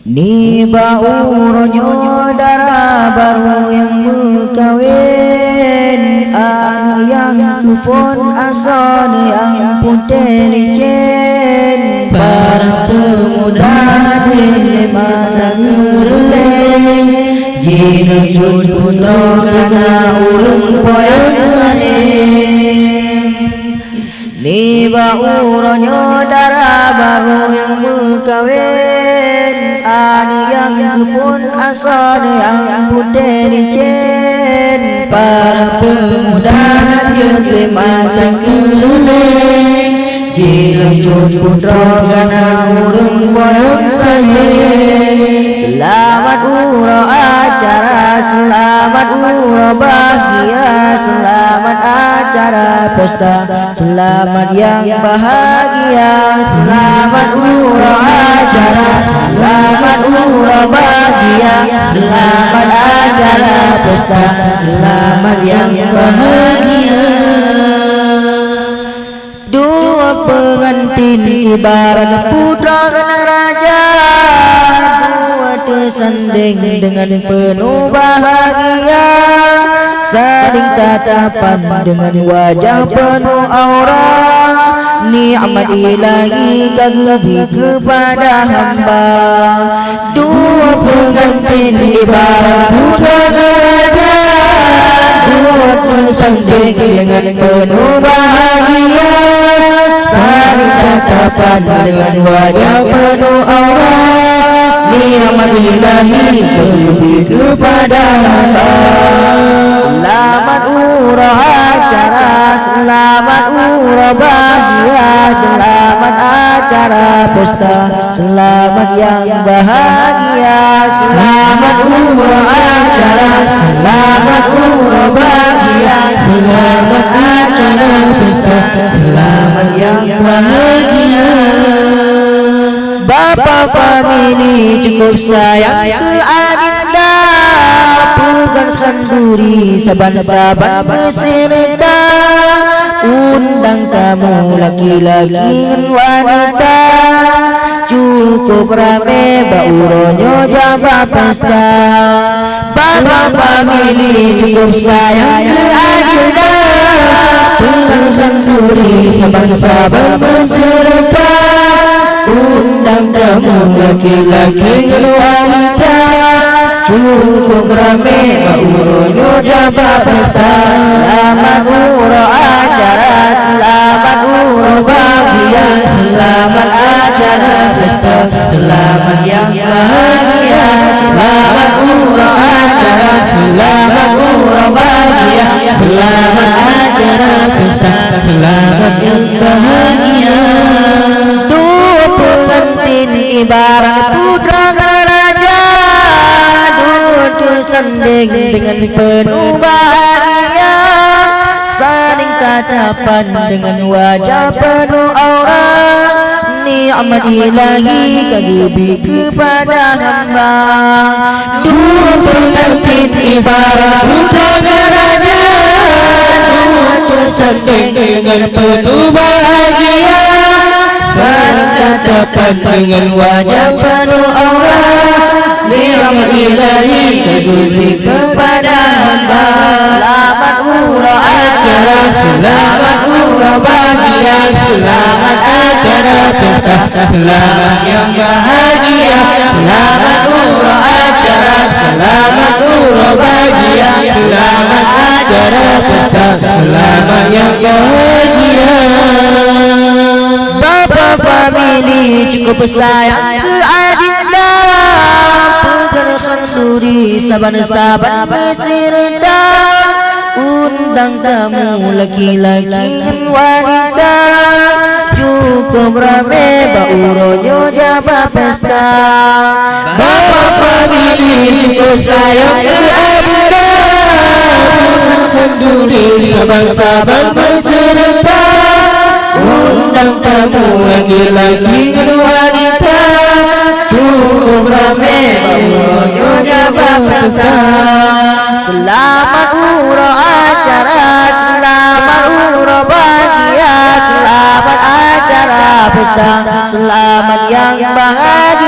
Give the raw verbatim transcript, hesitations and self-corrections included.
Nibak uroe nyoe dara barô nyang meukawen, aneuk nyang keuphon asoe nyang putéh licén, para peumuda hase mata keureuléng, jineuk cut putroe kana ureuëng po nyang saleh. Nibak uroe nyoe dara barô nyang meukawen, aneuk nyang keuphon asoe nyang putéh licén, para peumuda jeuet lé mata keureuléng, jineuk cut putroe kana ureuëng po nyang saleh. Seulamat uroe acara, seulamat uroe bahgia, seulamat acara pesta. Seulamat nyang bahgia, seulamat uroe acara, seulamat uroe bahgia, seulamat acara pesta, seulamat nyang bahgia. Dua peungantin ibarat putroe ngon raja, dua teusandeng deungon peunoh bahgia, saléng tatapan deungon wajah peunoh aura, nikmat ilahi ka geubri keupada hamba. Dua peungantin ibarat putroe ngon raja, dua teusandeng deungon peunoh bahgia, saléng tatapan deungon wajah peunoh aura, nikmat ilahi ka geubri keupada hamba. Seulamat uroe acara, seulamat uroe bahgia, seulamat acara pesta, seulamat nyang bahgia, seulamat uroe acara, seulamat uroe bahgia, seulamat acara pesta, seulamat nyang bahgia. Bapak famili cukup sayang keu adinda, peugah khanduri saban-saban peuseureuta, undang tamu laki-laki ngon wanita, cukup ramé bak uroe nyoe jak bak pesta. Bapak famili cukup sayang keu adinda, peugah khanduri saban-saban peuseureuta, undang tamu laki-laki ngon wanita, cukup ramé bak uroe nyoe jak bak pesta. Seulamat uroe acara, seulamat uroe bahgia, seulamat acara pesta, seulamat nyang bahgia, seulamat uroe acara, seulamat uroe bahgia, seulamat acara pesta, seulamat nyang bahgia. Dua peungantin ibarat putroe ngon raja, dua teusandeng deungon peunoh bahgia, saléng tatapan deungon wajah peunoh aura, nikmat ilahi ka geubri keupada hamba. Dua peungantin ibarat putroe ngon raja, dua teusandeng deungon peunoh bahgia, saléng tatapan deungon wajah peunoh aura, nikmat ilahi ka geubri keupada hamba. Seulamat uroe acara, seulamat uroe bahgia, seulamat acara pesta, seulamat nyang bahgia, seulamat uroe acara, seulamat uroe bahgia, seulamat acara pesta, seulamat nyang bahgia. Bapak famili cukup sayang keu adinda, peugah khanduri saban-saban peuseureuta, undang tamu laki-laki ngon wanita, cukup ramé bak uroe nyoe jak bak pesta. Bapak famili cukup sayang keu adinda, khanduri saban-saban peuseureuta, undang tamu laki-laki ngon wanita, cukup ramé bak uroe nyoe jak bak pesta. Seulamat uroe acara, seulamat uroe bahgia, seulamat acara pesta, seulamat nyang bahgia.